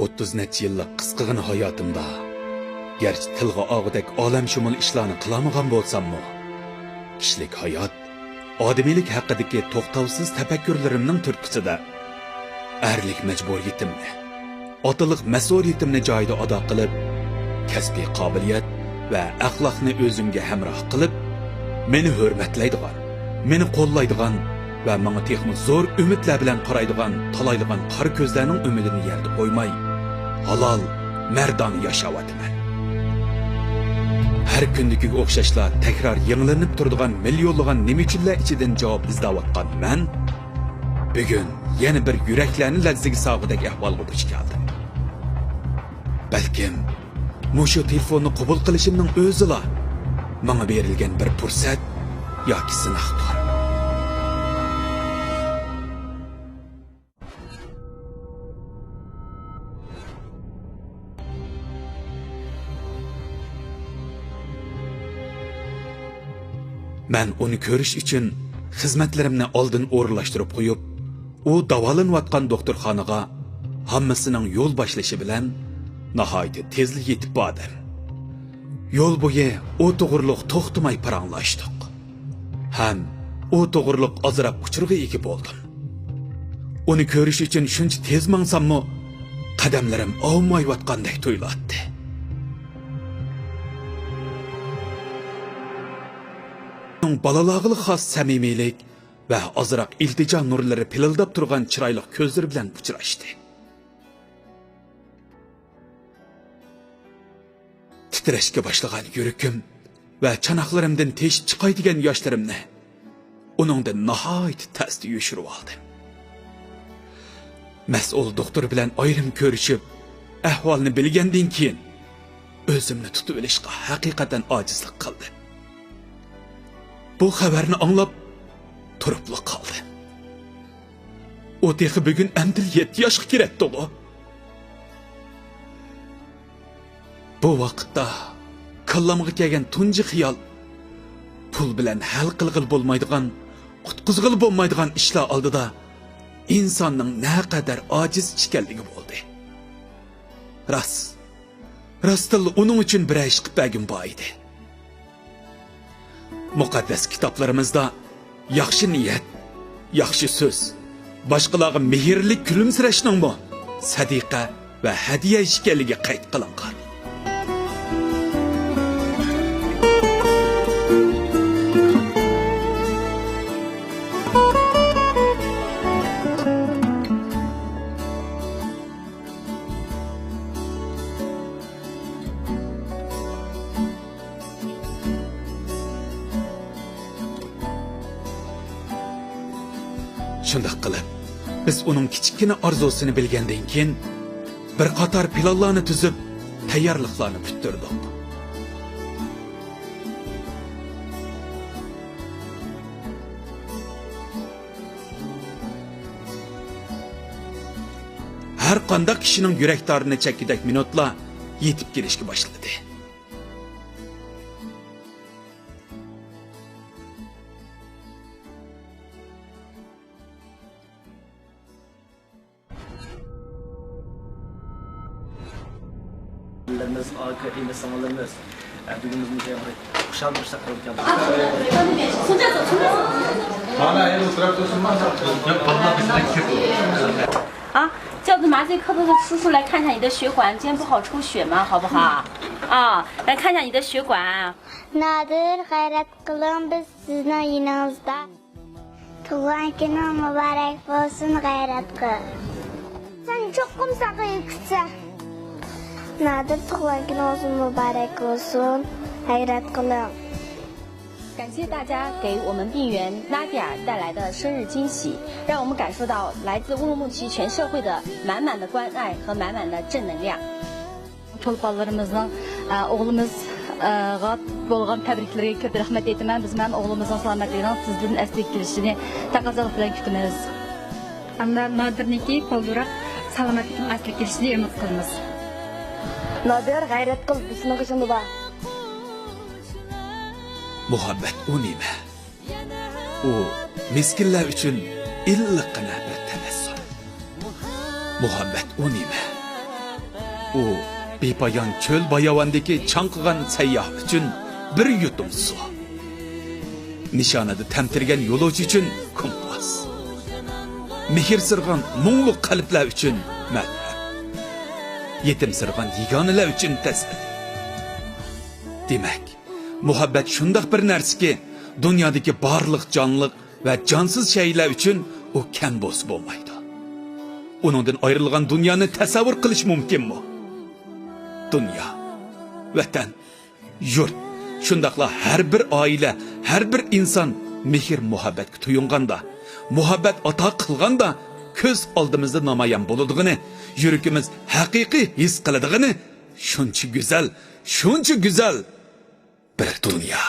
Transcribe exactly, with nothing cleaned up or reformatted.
ئوتتۇز نەچچە يىللىق قىسقىغىنە ھاياتىمدا، گەرچە تىلغا ئالغۇدەك ئالەمشۇمۇل ئىشلارنى قىلالمىغان بولساممۇ، كىشىلىك ھايات، ئادىمىيلىك ھەققىدىكى توختاۋسىز تەپەككۇرلىرىمنىڭ تۈرتكىسىدە، ئەرلىك مەجبۇرىيىتىمنى، ئاتىلىق مەسئۇلىيىتىمنى جايىدا ئادا قىلىپ، كەسپىي قابىلىيەت ۋە ئەخلاقنى ئۆزۈمگە ھەمراھ قىلىپ، مېنى ھۆرمەتلەيدىغان، مېنى قوللايدىغان ۋە ماڭا تېخىمۇ زور ئۈمىدلەر بىلەن قارايدىغان تالايلىغان قارا كۆزلەرنىڭ ئۈمىدىنى يەردە قويماي، ھالال، مەردانە ياشاۋاتىمەن. ھەر كۈندىكىگە ئوخشاشلا تەكرار يېڭىلىنىپ تۇرىدىغان مىليونلىغان نېمە ئۈچۈنلەر ئىچىدىن جاۋاب ئىزدەۋاتقان مەن بۈگۈن يەنە بىر يۈرەكلەرنى لەرزىگە سالغۇدەك ئەھۋالغا دۇچ كەلدىم. بەلكىم، مۇشۇ تېلېفوننى قوبۇل قىلىشىمنىڭ ئۆزىلا ماڭا بېرىلگەن بىر پۇرسەت ياكى سىناقتۇر. مەن ئۇنى كۆرۈش ئۈچۈن خىزمەتلىرىمنى ئالدىن ئورۇنلاشتۇرۇپ قويۇپ، ئۇ داۋالىنىۋاتقان دوختۇرخانىغا ھاممىسىنىڭ يول باشلىشى بىلەن ناھايىتى تېزلا يېتىپ باردىم. يول بويى ئۇ توغرۇلۇق توختىماي پاراڭلاشتۇق. ھەم ئۇ توغرۇلۇق ئازراق ئۇچۇرغا ئىگە بولدۇم. ئۇنى كۆرۈش ئۈچۈن شۇنچە تېز ماڭساممۇ، قەدەملىرىم ئاۋۇمايۋاتقاندەك تۇيۇلاتتى. ئۇنىڭ بالىلارغىلا خاس سەمىمىيلىك ۋە ئازراق ئىلتىجا نۇرلىرى پىلىلداپ تۇرغان چىرايلىق كۆزلىرى بىلەن ئۇچراشتى. تىترەشكە باشلىغان يۈرىكىم ۋە چاناقلىرىمدىن تېشىپ چىقاي دېگەن ياشلىرىمنى ئۇنىڭدىن ناھايىتى تەستە يوشۇرۇۋالدىم. مەسئۇل دوختۇر بىلەن ئايرىم كۆرۈشۈپ، ئەھۋالنى بىلگەندىن كېيىن، ئۆزۈمنى تۇتۇۋېلىشقا ھەقىقەتەن ئاجىزلىق قىلدىم. بۇ خەۋەرنى ئاڭلاپ، تۇرۇپلا قالدىم. ئۇ تېخى بۈگۈن ئەمدىلا يەتتە ياشقا كىرەتتىغۇ. بۇ ۋاقىتتا كاللامغا كەلگەن تۇنجى خىيال پۇل بىلەن ھەل قىلغىلى بولمايدىغان، قۇتقۇزغىلى بولمايدىغان ئىشلار ئالدىدا ئىنساننىڭ نەقەدەر ئاجىز ئىكەنلىكى بولدى. راست، راستتىنلا ئۇنىڭ ئۈچۈن بىرەر ئىش قىلىپ بەرگۈم بار ئىدى. مۇقەددەس كىتابلىرىمىزدا ياخشى نىيەت، ياخشى سۆز، باشقىلارغا مېھىرلىك كۈلۈمسىرەشنىڭمۇ سەدىقە ۋە ھەدىيە ئىكەنلىكى قەيت قىلىنغان. شۇنداق قىلىپ، بىز ئۇنىڭ كىچىككىنە ئارزۇسىنى بىلگەندىن كېيىن، بىر قاتار پىلانلارنى تۈزۈپ، تەييارلىقلارنى پۈتتۈردۇق. ھەر قانداق كىشىنىڭ يۈرەك تارىنى چەككۈدەك مىنۇتلار يېتىپ كېلىشكە باشلىدى. ئاكا، ئىنى، سىڭىللىرىمىز، بۈگۈن بىز مۇشۇ خۇشال بىر سەھەر ئۆتكەن. 啊，叫着麻醉科的叔叔来看一下你的血管，今天不好抽血吗？好不好？啊，来看一下你的血管。 نادىر، غەيرەت قىلىڭ، بىز سىزنىڭ يېنىڭىزدا. تۇغۇلغان كۈنۈڭ مۇبارەك بولسۇن، غەيرەت قىل. سەن چوقۇم ساقىيىپ كۈتسە. نادىر، تۇغۇلغان كۈنىڭىز مۇبارەك بولسۇن، غەيرەت قىلىڭ. 感谢大家给我们病员拉蒂尔带来的生日惊喜，让我们感受到来自乌鲁木齐全社会的满满的关爱和满满的正能量。 چولپانلىرىمىزنىڭ، ئە، ئوغلىمىزغا بولغان تەبرىكلىرىگە كۆپ رەھمەت ئېيتىمەن. بىز مەن ئوغلىمىزنىڭ سالامەتلىكىنىڭ تېزدىن ئەسلىگە كېلىشىنى تەقەززالىق بىلەن كۈتىمىز. ئەمما نادىرنىڭكى بالدۇرراق سالامەتلىكىنىڭ ئەسلىگە كېلىشىنى ئۈمىد قىلىمىز. نادىر، غەيرەت قىل، بىز سېنىڭ قېشىڭدا بار. مۇھەببەت ئۇ نېمە؟ ئۇ مىسكىنلەر ئۈچۈن ئىللىققىنە بىر تەبەسسۇم. مۇھەببەت ئۇ نېمە؟ ئۇ بىپايان چۆل باياۋاندىكى چاڭقىغان سەيياھ ئۈچۈن بىر يۇتۇم سۇ. نىشانىدا تەمتىرىگەن يولۇچى ئۈچۈن كومپاس. مېھىرسىرىغان مۇڭلۇق قەلبلەر ئۈچۈن مەلھەم. يېتىمسىرىغان يېگانىلەر ئۈچۈن تەسەللى. دېمەك، مۇھەببەت شۇنداق بىر نەرسىكى، دۇنيادىكى بارلىق جانلىق ۋە جانسىز شەيئىلەر ئۈچۈن ئۇ كەم بولسا بولمايدۇ. ئۇنىڭدىن ئايرىلغان دۇنيانى تەسەۋۋۇر قىلىش مۇمكىنمۇ؟ دۇنيا، ۋەتەن، يۇرت، شۇنداقلا ھەر بىر ئائىلە، ھەر بىر ئىنسان مېھىر-مۇھەببەتكە تويۇنغاندا، مۇھەببەت ئاتا قىلغاندا، كۆز ئالدىمىزدا نامايان بولىدىغىنى، يۈرىكىمىز ھەقىقىي ھېس قىلىدىغىنى شۇنچە گۈزەل، شۇنچە گۈزەل بىر دۇنيا.